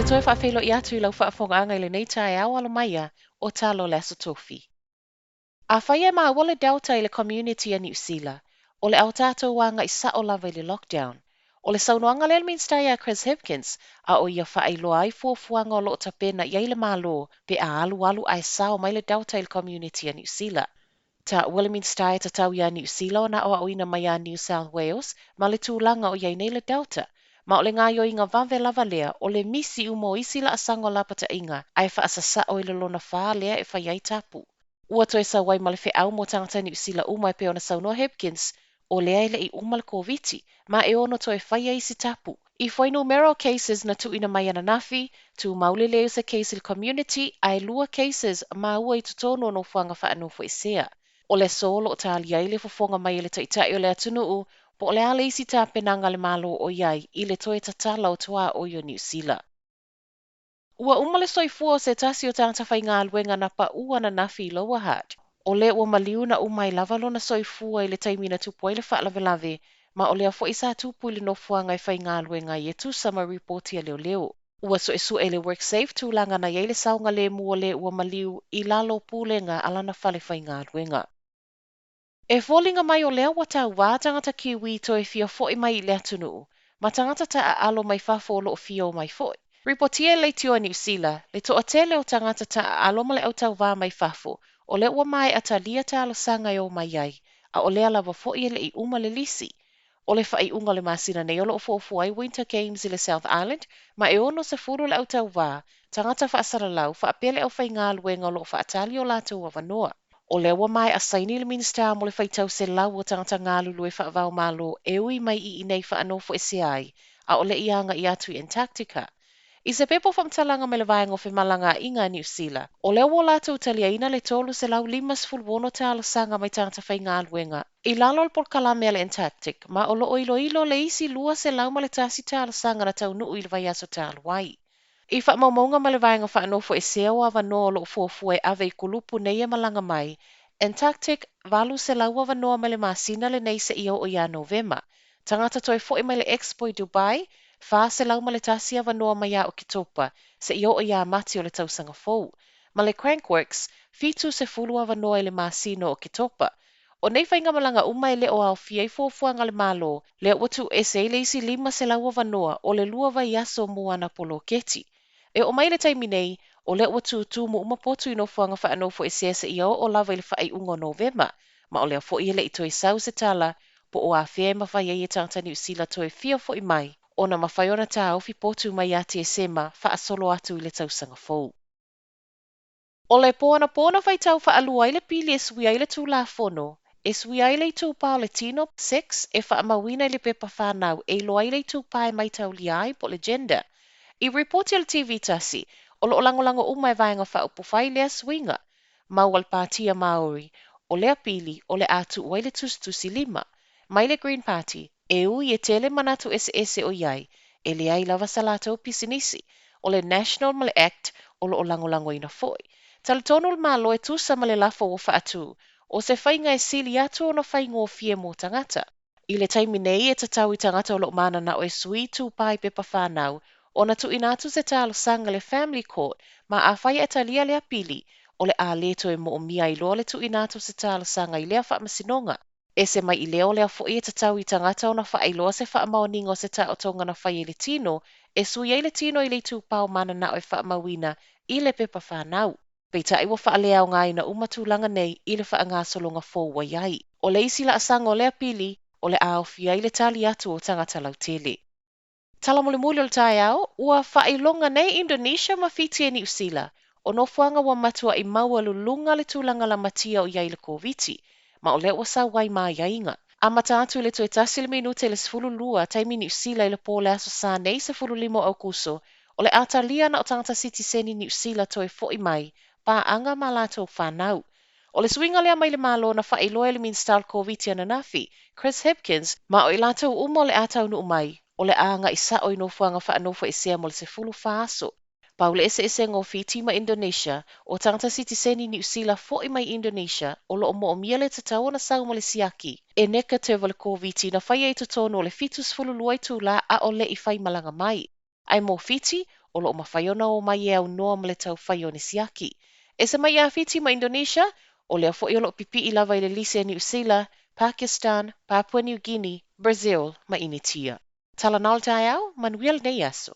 te toe faafeiloai atu i lau faafofogaaga i lenei taeao alo mai a o tala o le Aso Tofi. Afai e maua le Delta i le community a Niu Sila, o le a o tatou agai sao lava i le lockdown. O le saunoaga lea a le Minisita ia Chris Hipkins, a o ia faailoa ai fuafuaga o lo o tapena i ai le Malo pe a alualu ae sao mai le Delta i le community a Niu Sila. Taua le Minisita e tatau iā Niu Sila ona aoaoina mai iā New South Wales ma le tulaga o i ai nei le Delta. Ma o le gaoioiga vave lava lea o le misi uma o isi laasaga o lapataiga ae faasasao i le lona fā lea e fai ai tapu. Ua toe sau ai ma le feau mo tagata Niu Sila uma e pei ona saunoa Hipkins, o lea e le i uma le Koviti, ma e ono toe faia isi tapu. I fuainumera o cases na tuuina mai ananafi, tumau le leai o se case i le community, ae lua cases maua i totonu o nofoaga faanofoesea. O le aso o lo o talia ai le fofoga mai e le Taitai o le atunuu po o le a le isi tapenaga a le Malo o i ai i le toe tatala o tuaoi o Niu Sila. Ua uma le soifua o se tasi o tagata faigaluega na paʻu ananafi i Lower Hutt. O le ua maliu na uma ai lava lona soifua i le taimi na tupu ai le faalavelave, ma o lea foi sa tupu i le nofoaga e faigaluega ai e tusa ma ripoti a leoleo. Ua suesue e le WorkSafe tulaga na i ai le saogalemu o le ua maliu i lalo o pulega a lana fale faigaluega. E foliga mai o lea ua tauvā tagata Kiwi toe fia fo'i mai i le atunuu, ma tagata taaalo mai fafo o lo o fia o mai fo'i. Ripotia e Leitio a Niu Sila, le toatele o tagata taaalo ma le autauvā mai fafo, o lea ua maea talia talosaga e o mai ai, a o lea lava foi e le i uma le lisi. O le faaiuga o le masina nei o lo o fuafua ai Winter Games i le South Island, ma e 60 le autauvā, tagata faasalalau, faapea le aufaigaluega o lo o faatali o latou avanoa. O lea ua maea saini le Minisita mo le faitau selau o tagata galulue faava-o-Malo e ui mai i inei faanofoesea ai, a o le i agai atu i Antarctica. I se pepa o faamatalaga mai le Vaega o Femalagaaiga a Niu Sila, o lea ua latou taliaina le 356 talosaga mai tagata faigaluega i lalo o le polokalame a le Antarctic, ma o lo o iloilo le isi 201 talosaga na taunuu i le vaiaso talu ai. I faamaumauga mai le Vaega Faanofoesea o avanoa o lo o fuafua e ave i kulupu nei e malaga mai, Antarctic 800 avanoa mai le masina lenei seia oo ia Novema. Tagata toe fo'i mai le Expo i Dubai, 401 avanoa mai ia Oketopa seia oo ia Mati o le tausaga fou. Ma le Crankworx, 70 avanoa i le masina o Oketopa. O nei faigamalaga uma e le o aofia i fuafuaga a le Malo, lea ua tuuese ai le isi 500 avanoa o le lua vaiaso mo ana poloketi. E oo mai i le taimi nei, o lea ua tutumu uma potu i nofoaga faanofoesea seia oo lava i le faaiuga o Novema, ma o lea foi e le i toe sau se tala po o afea e mafai ai e tagata Niu Sila toe fia fo'i mai ona mafai ona taofi potu mai ia Tesema faasolo atu i le tausaga fou. O le po anapo na faitau faalua ai le pili e suia ai le Tulafono, e suia ai le itupa o le tino, sex, e faamauina i le pepa fanau e iloa ai le itupa e maitaulia ai po o le gender. I ripoti a le TV tasi, o lo o lagolago uma e Vaega Faaupufai lea suiga. Mau a le Pātia Māori, o lea pili o le a tuu ai le tusitusi lima. Mai le Green Party, e ui e tele manatu eseese o i ai, e leai lava sa latou pisinisi. O le National ma le act o lo o lagolagoina foi. Talitonu le Malo e tusa ma le lafo ua faatu, o se faiga e sili atu ona faigofie mo tagata. I le taimi nei e tatau i tagata o lo o mananao e sui itupa i pepa fanau ona tuuina atu se talosaga i le Family Court ma afai e talia lea pili, o le a le toe moomia ai loa le tuuina atu o se talosaga i lea faamasinoga. Ese mai i lea o lea foi e tatau i tagata ona faailoa se faamaoniga o se taotoga na fai ai le tino e sui ai le tino i le itupa o mananao e faamauina i le pepa fanau. Peitai ua faaleaogaina uma tulaga nei i le faagasologa fou ua i ai. O le isi laasaga o lea pili, o le a aofia ai le tali atu o tagata lautele. Tala mulimuli o le taeao, ua faailoga nei Indonesia ma Fiti e Niu Sila, o nofoaga ua matuai maualuluga le tulaga lamatia o i ai le Koviti, ma o lea ua sau ai ma aiaiga. Amata atu i le toe tasi le minute i le 12 taimi Niu Sila i le po o le Aso Sa nei 15 o Aokuso, o le a talia na o tagata sitiseni Niu Sila toe fo'i mai paaga ma latou fanau. O le suiga lea mai le Malo na faailoa e le Minisita o le Koviti ananafi, Chris Hipkins, ma o i latou uma o le a taunuu mai, o le a agai sao i nofoaga faanofoesea mo le 14 aso. Pau le eseesega o Fiti ma Indonesia, o tagata sitiseni Niu Sila fo'i mai Indonesia o lo o moomia le tatau ona sau ma le siaki e negative o le Koviti na faia i totonu o le 72 itulā a o le i faimalaga mai. Ae mo Fiti, O lo o mafai ona omai e aunoa ma le tau fai o ni siaki. Ese mai ia Fiti ma Indonesia, o lea foi o lo o pipii lava i le lisi a Niu Sila, Pakistan, Papua New Guinea, Brazil ma Initia. Talanoa le taeao, manuia lenei aso.